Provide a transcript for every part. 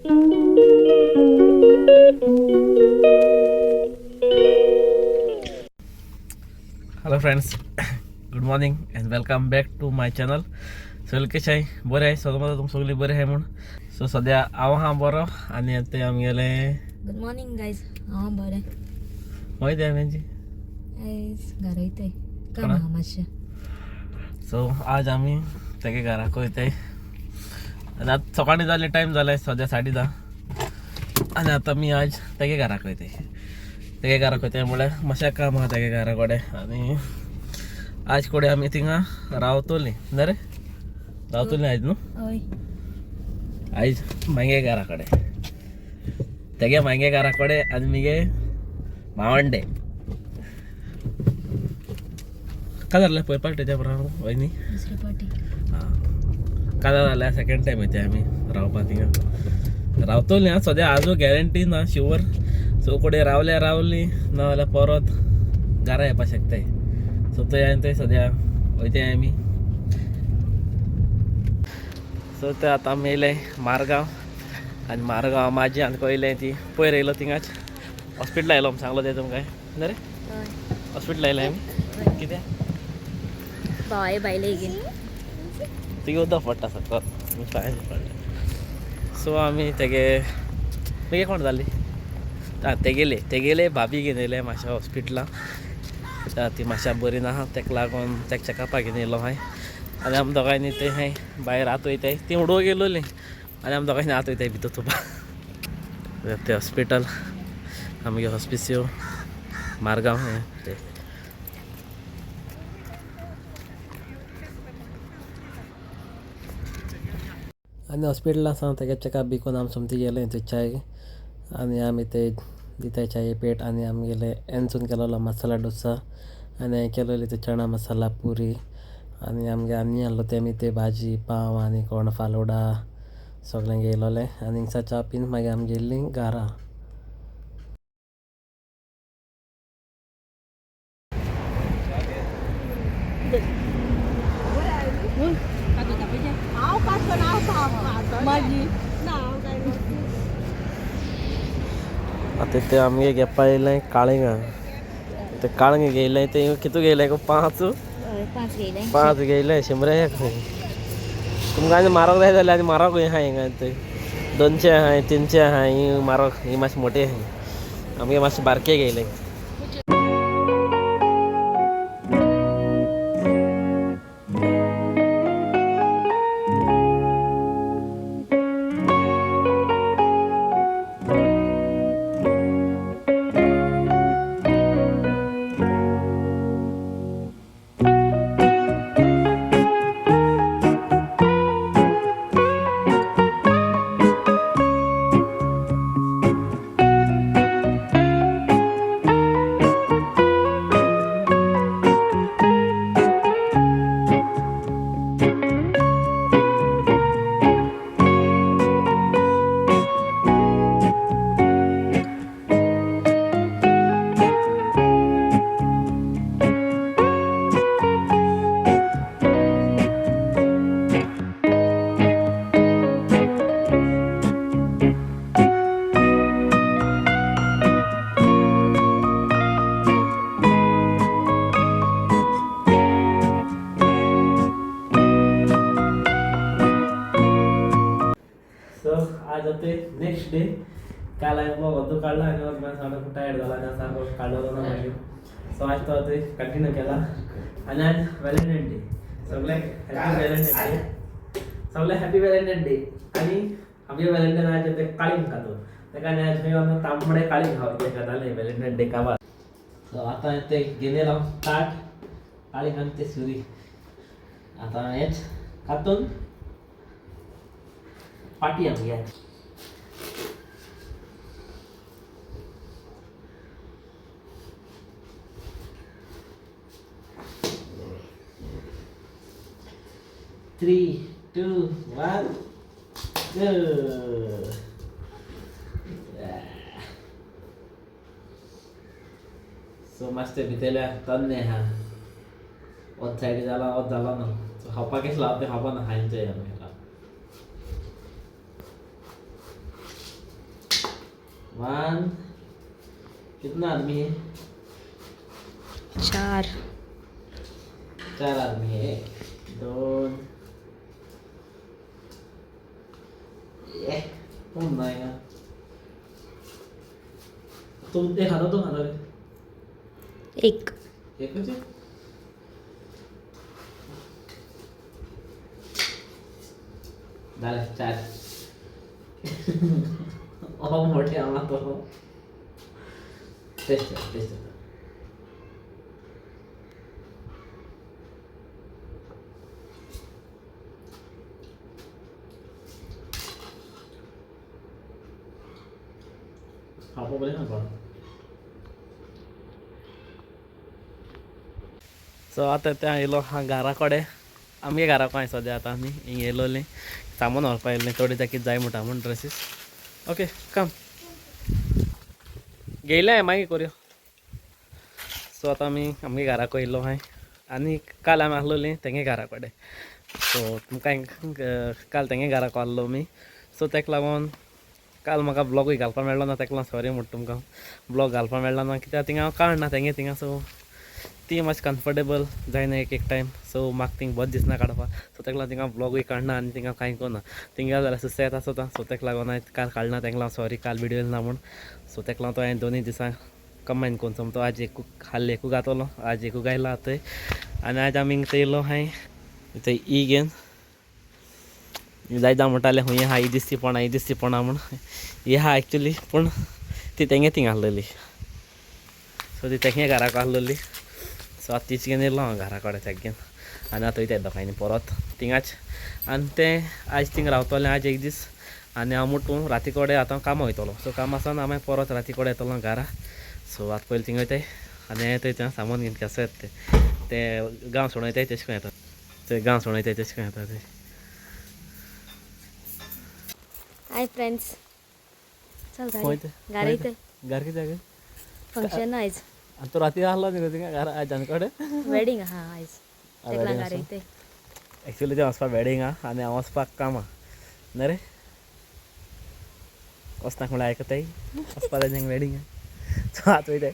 Hello friends, good morning and welcome back to my channel. सगळे कशें आहाय? बरें आहाय? सगळें तुमकां सगळीं बरें आहाय म्हूण. सो सद्या हांव आहा बरो आनी आतां आमगेलें. गुड मॉर्निंग गायज, हांव बरें. वयता आमी. आयज घरा वयताय, काम कोणा? आहा मातशें. सो आज आमी तेगे घराक वयताय आनी आतां सकाळीं जालें, टायम जालें सद्या 10:30 आनी आतां आमी आज तेगे घराक वयताय. तेगे घराक वयताय म्हळ्यार मातशें काम आहा तेगे घरा कडेन आनी आज कडेन आमी थिंगा रावतलीं न्हय रे, रावतलीं आयज न्हू. हय. आयज मागे घरा कडेन, तेगे मागे घरा कडेन आनी मुगे भावंडे काय जालें पयर पावटी तेच्या बरोबर वयनी. दुसरे पाटी. काजार जाल्यार सेकेंड टायम येता आमी रावपा. थिंगा रावतलीं आं, सद्या आजू गॅरंटी ना शुवर. सो कडेन रावल्या रावलीं ना जाल्यार परत घरा येवपा शकताय. सो थंय आनी थंय सद्या वयताय आमी. सो ते आतां आमी येयले मारगांव आनी मारगांव म्हाजी आनी येयलें ती पयर येयलो थिंगाच हॉस्पिटला येयलो म्हूण सांगलो तें तुमकां न्हय रे. हय. हॉस्पिटला येयले आमी कित्याक? भावाय बायले घेवन. तुगे उदक पडटा सकल, पांय पडलें. सो आमी तेगे तेगे कोण जाली आं, तेगेले तेगेले भाभी घेवन येयले मातशें हॉस्पिटलां. ती मातशें बरी ना, तेका लागून तेका चॅकअपाक घेवन येयलो हांवें आनी आमी दोगांयनी ते हांय भायर आत वयताय. ती उडोवंक गेलोली आनी आमी दोगांयनी आत वयताय भितर तुपा ते हॉस्पिटल आमगे हॉस्पिसियो मारगांव हें ते. आनी हॉस्पिटलां सावन तेगे चॅकअप बी करून आमी सोमती गेले थंय च्याय आनी आमी ते दिताय च्याये पेट आनी आमगेले एनसून केलोलो मसाला डोसा आनी हांवें केलोली ते चणा मसाला पुरी आनी आमगे आनी आहलो ते आमी ते भाजी पाव आनी कोण फालोडा सगळें घेयलोलें आनी हिंगसा च्या पीन मागीर आमी गेल्लीं घारा. आतां ते आमगे घेवपा येयलें काळिंगां, ते काळंग घेयलें ते कितू घेयलें गो? पांच. हय, पांच घेयले. पांच घेयलें, 100 एक खंय. तुमकां आनी म्हारग जाय जाल्यार आनी म्हारगूय आहा हिंगा थंय, 200 आहाय, 300 आहाय. ही म्हारग, ही मातशें मोटे आहाय, आमगे मातशें बारके घेयले. सो आज जाते नेक्स्ट डे. काल हांवें ब्लॉग अर्दो काडला आनी मागीर सामको टायर्ड जाला आनी सारको काडलो ना मागीर. सो आज तो आतां कंटिन्यू केला आनी आज व्हॅलेंटायन डे. सगळ्यांक हॅपी व्हॅलेंटायन डे, सगळ्यांक हॅपी व्हॅलेंटायन डे. आनी आमगे व्हॅलेंटायन आज ते काळींग खातो तेका आनी आज खंय तांबडे काळींग खावप तेका जालें व्हॅलेंटायन डे काबार. सो आतां ते घेवन येयला ताट, काळींग आनी ते सुरी. आतां हेच कातून पाटी आमगे आज. 3, 2, 1, go. सो मातशें भितरल्या तन्ने आहा, ओत सायडी जाला, ओत जाला ना. सो खावपाक केशें लावप तें खावपा ना, खायचें आमी. वन। कितना आदमी है? 4। 4 आदमी है। 2, कौन आएगा? तू एक खाता, तो खाता रे। एक। एक बजे? झाले 4। ओ मोठे आम्हा तो टेस्ट टेस्ट। खावपा बरें ना कोण। सो आतां तें येयलो हा घरा कडेन, आमगे घरा कडेन सद्या आतां आमी हिंग येयलोलीं सामान व्हरपा येयल्लीं थोडी ताकी जाय म्हणटा म्हूण ड्रेसीस। ओके कम घेयलें मागीर करूया। सो आतां आमी आमगे घराक येयलो हांवें आनी काल आमी आसलोलीं तेंगे घरा कडेन। सो तुमकां काल तेंगे घराक आहलो आमी। सो तेका लागून काल म्हाका ब्लॉगूय घालपाक मेळ्ळो ना, तेका लागून सॉरी म्हणटा तुमकां ब्लॉग घालपाक मेळ्ळो ना कित्याक थिंगा हांव काडना तेंगे थिंगा। सो ती मातशी कम्फर्टेबल जायना एक एक टायम। सो म्हाका थिंग बरें दिसना काडपाक। सो तेका लागून थिंगा ब्लॉगूय काडना आनी थिंगा कांय करना। थिंगा जाल्यार सुसेत आसता। सो तेका लागून हांवें काल काडना, तेका लागून सॉरी काल व्हिडियो येयला ना म्हूण। सो तेका लागून तो हांवें दोनूय दिसांक कंबायन करून समतो आज एकू खाल्ले एकू घातलो, आज एकू गायला आतां। आनी आज आमी हिंगा येयलो हांवें थंय ई घेवन जायदा म्हणटाले खूंय आहा ही दिसती पणा, ही दिसती पणा म्हूण। ही आहा एक्चुली पूण ती तेंगे थिंग आहलेली। सो ती तेंगे घराक आहलेली। सो आतां तीच घेवन येयलो हांव घरा कडेन तेका घेवन आनी आतां वयता दोगांयनी परत थिंगाच। आनी तें आयज थिंग रावतलें आज एक दीस आनी हांव मुटूं राती कडेन आतां कामां वयतलो। सो कामां आसान हांव मागीर परत राती कडेन येतलो घरा। सो आतां पयलीं थिंग वयताय आनी येताय थंय सामान घेवन केसो येता तें ते गांव सोडून वयताय तेश करून येता ते गांव सोडून वयताय तेश करून येता ते। हाय फ्रेंड्स, चल खंय ते? घरा येतय। घर कित्याक? फंक्शन आयज। आनी तूं राती आहलो न्ही गो थिंगा घरा आयज कडेन? वेडिंग आहा आयज, तेका लागून घरा येतय। एक्चुली तें वचपाक वेडिंग आहा आनी हांव वचपाक कामां न्ही रे, वचनाक म्हळ्यार आयकताय वचपा जाय थिंगा वेडिंग आहा। सो आतां वयताय,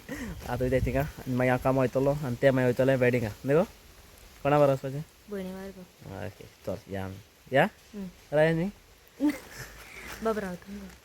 आतां वयताय थिंगा आनी मागीर हांव कामां वयतलो आनी ते मागीर वयतले वेडिंगा न्ही गो। कोणा बरो वचपाचें? भयणी बरोबर। ओके चल या आमी या राय न्ही बाब रावता।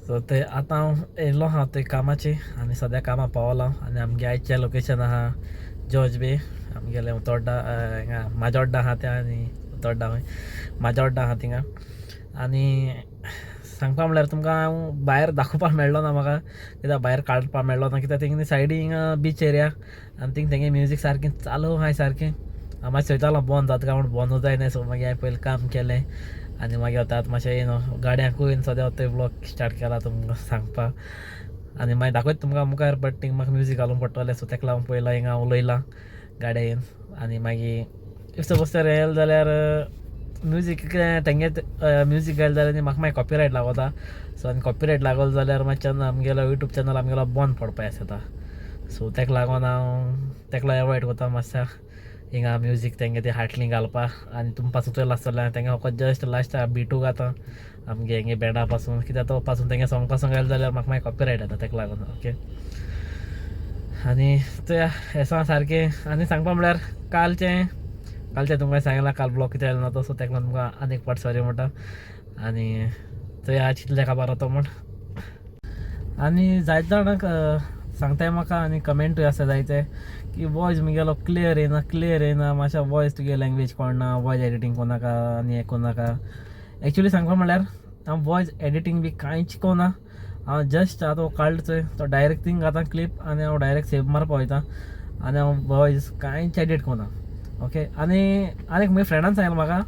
सो ते आतां हांव येयल्लो आहा थंय कामाचे आनी सद्या कामां पावला आनी आमगे आयचें लोकेशन आहा जॉर्ज बे, आमगेलें उतोड्डा हांगा माजोड्डा आहा तें आनी उतोड्डा खंय माजोड्डा आहा थिंगा। आनी सांगपा म्हणल्यार तुमकां हांव भायर दाखोवपाक मेळ्ळो ना म्हाका, कित्याक भायर काडपाक मेळ्ळो ना कित्याक थिंगा सायडीक हिंगा बीच एरिया आनी थिंग तेंगे म्युजीक सारकें चालू आहाय सारकें। हांव मातशें चोयतालो बंद जाता काय म्हूण, बंद जायना। सो मागीर हांवें पयलीं काम केलें आनी मागीर आतां मातशें न्हू गाडयांकूय सद्या थंय ब्लॉग स्टार्ट केला तुमकां सांगपाक आनी मागीर दाखयता तुमकां मुखार। बट थिंग म्हाका म्युजीक घालूंक पडटलें। सो तेका लागून पयलीं हिंगा उलयलां गाडयेन आनी मागीर if suppose तर येयलें जाल्यार म्युजीक तेंगे म्युजीक घालें जाल्यार म्हाका मागीर कॉपिरायट लागता। सो आनी कॉपिरायट लागलो जाल्यार मागीर चॅनल आमगेलो यूट्यूब चॅनल आमगेलो बंद पडपा आसता। सो तेका लागून हांव तेका लागून एवॉयड करता मातशें हिंगा म्युजीक तेंगे ते हाटली घालपा। आनी तुमी पासून चोयला आसतलें तेंगे फकत जस्ट लास्ट बिटू घाता आमगे हेंगे बँडा पासून, कित्याक तो पासून तेंगे सॉंग पासून घालें जाल्यार म्हाका मागीर कॉपिरायट येता तेका लागून। ओके आनी ते हेसां सारकें। आनी सांगपा म्हणल्यार कालचें कालचें तुमकां सांगलां काल ब्लॉग कितें येयलो ना तो। सो तेका लागून तुमकां आनी एक फावट सॉरी म्हणटा। आनी थंय आज कितले काबार जाता म्हूण आनी जायते जाणांक सांगताय म्हाका आनी कमेंटूय आसा जायते की वॉयस मुगेलो क्लियर येयना, क्लियर येयना, मातशें वॉयस तुगे लँग्वेज कळना, वॉयस एडिटींग कोनाका आनी हें कोनाका। एक्चुली सांगपा म्हणल्यार हांव वॉयस एडिटींग बी कांयच कोना, हांव जस्ट आतां काडलो चोय तो डायरेक्ट थिंग घाता क्लिप आनी हांव डायरेक्ट सेव मारपा वयता आनी हांव वॉयस कांयच एडीट कोना। ओके. आनी आनी एक म्हज्या फ्रेंडान सांगलें म्हाका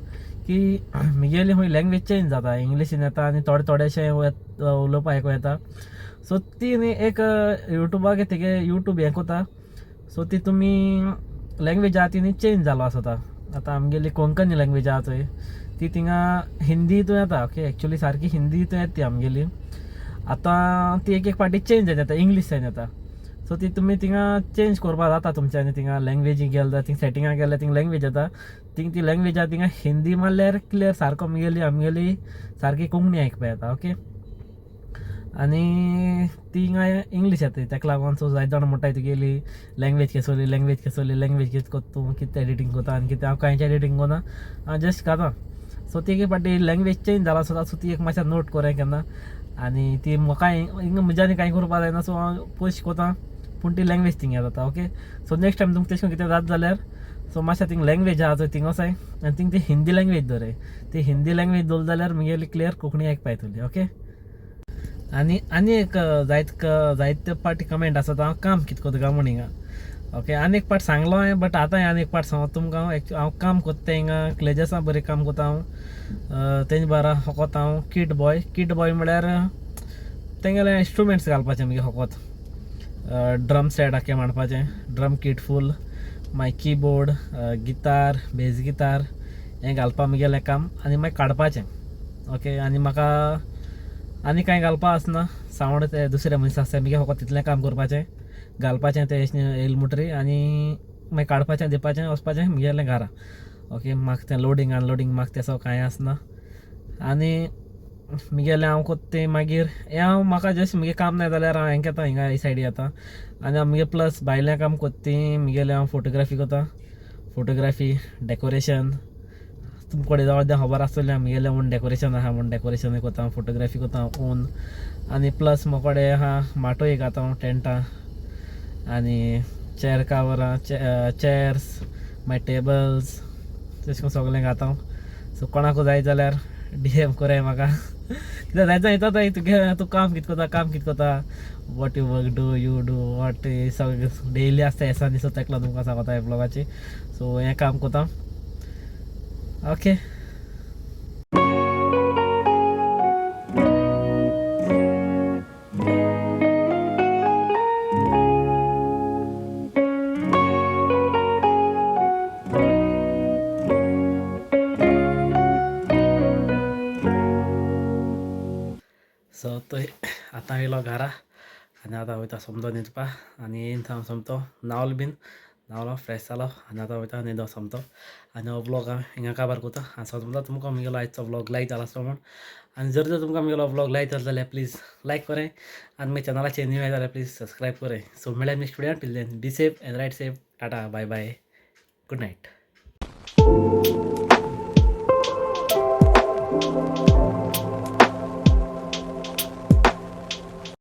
की म्हगेली खंय लँग्वेज चेंज जाता, इंग्लिशीन येता आनी थोडे थोडेशें उलोवपाक आयकूं येता. सो ती न्ही एक युट्यूबाक तेगे युट्यूब हें कोता, सो ती तुमी लँग्वेज आहा ती न्ही चेंज जालो आसता. आतां आमगेली कोंकणी लँग्वेज आहा चोय ती थिंगा हिंदी हितून येता. ओके, एक्चुली सारकी हिंदी हितून येता ती आमगेली. आतां ती एक एक पाटी चेंज जायत येता, इंग्लीश जायत येता. सो ती तुमी थिंगा चेंज करपा जाता तुमच्यानी. थिंगा लँग्वेजी गेले जाल्यार थिंग सेटिंगा गेल्यार थिंग लँग्वेज येता, थिंग ती लँग्वेज आहा थिंगा हिंदी मारल्यार क्लियर सारको आमगेली आमगेली सारकी कोंकणी आयकपा येता. ओके, आनी ती हिंगा इंग्लीश येता तेका लागून. सो जायते जाण म्हणटाय तुगेली लँग्वेज केसोली, लँग्वेज केसोली, लँग्वेज कितें कोत्ता तूं, कितें एडिटींग कोत्ता आनी कितें. हांव कांयच एडिटींग कोना, हांव जस्ट खाता. सो ती एक पाटी लँग्वेज चेंज जाला आसता. सो ती एक मातशें नोट कोराय केन्ना. आनी ती म्हाका हिंगा म्हज्यानी कांय करपा जायना, सो हांव पोस्ट कोता पूण ती लँग्वेज थिंग जाता. ओके, सो नेक्स्ट टायम तुमकां तेश कोन कितें जाता जाल्यार सो मातशें थिंग लँग्वेज आहा चोय थिंग वचाय आनी थिंग ती हिंदी लँग्वेज दवराय. ती हिंदी लँग्वेज दवरली जाल्यार म्हगेली क्लियर कोंकणी आयकपा येतली. ओके, आनी आनी एक जायत जायते पाटी कमेंट आसता हांव काम कितें कोत्ता काय म्हूण हिंगा. ओके, आनी एक पाट सांगलो हांवें, बट आतां आनी एक पाट सांगता तुमकां. हांव एक्चुअली हांव काम कोत्ता तें हिंगा क्लेजसा बरें काम कोत्ता हांव. तेंचे बारा होकोत हांव किट बॉय. किट बॉय म्हळ्यार तेंगेले इंस्ट्रुमेंट्स घालपाचे मगे होकोत, ड्रम सेट आख्खें मांडपाचें, ड्रम किट फूल, मागीर किबोर्ड, गितार, बेज गितार हें घालपा म्हगेलें काम आनी मागीर काडपाचें. ओके, आनी म्हाका आनी कांय घालपा आसना, सावंड ते दुसरे मनीस आसता मगे फकत तितलें काम करपाचें, घालपाचें तें येयलें म्हणटरी आनी मागीर काडपाचें, दिवपाचें, वचपाचें म्हगेलें घरा. ओके, म्हाका तें लोडींग अनलोडींग म्हाका तें सगळें कांय आसना. आनी म्हगेलें हांव कोत्ता तें मागीर हें हांव म्हाका जस्ट म्हगे काम ना जाल्यार हांव हेंक येता, हिंगा ही सायडी येता. आनी हांव म्हगे प्लस भायलें काम कोत्ता ती म्हगेलें हांव फोटोग्राफी कोत्ता, फोटोग्राफी डेकोरेशन तुमकां कडेन अर्दें खबर आसतलें म्हगेलें ओन डेकोरेशन आहा म्हूण. डेकोरेशनूय कोत्ता, फोटोग्राफी कोत्ता ओन. आनी प्लस म्हाका कडेन आहा माटोय घाता हांव टेंटां आनी चॅर कवरां, चॅर्स, मागीर टेबल्स तशें करून सगळें घाता हांव. सो कोणाकू जाय जाल्यार डीएम कोराय म्हाका. कित्याक जायते जाण येता तुगे तूं काम कितें कोत्ता, काम कितें कोत्ता, what you work do, you do what, सगळें डेली आसता एसा न्ही. सो तेका लागून तुमकां सांगता ह्या ब्लॉगाचेर. सो हें काम कोत्ता. ओके, सो थंय आतां येयलो घरा आनी आतां वयता सोमतो न्हिदपा. आनी येयन हांव सोमतो न्हांवलो बीन, न्हांवलो फ्रेश जालो आनी आतां वयता न्हिदो सोमतो. आनी हो व्लॉग हांव हिंगा काबार कोत्ता. आनी समजता तुमकां म्हगेलो आयचो व्लॉग लायक जाला आसतलो म्हूण. आनी जर जर तुमकां म्हगेलो व्लॉग लायक जालो जाल्यार प्लीज लायक कोराय आनी म्हज्या चॅनलाचेर न्यू जाल्यार प्लीज सबस्क्रायब कोराय. सो मेळया next video. Till then be safe and ride safe. Tata, bye bye, good night.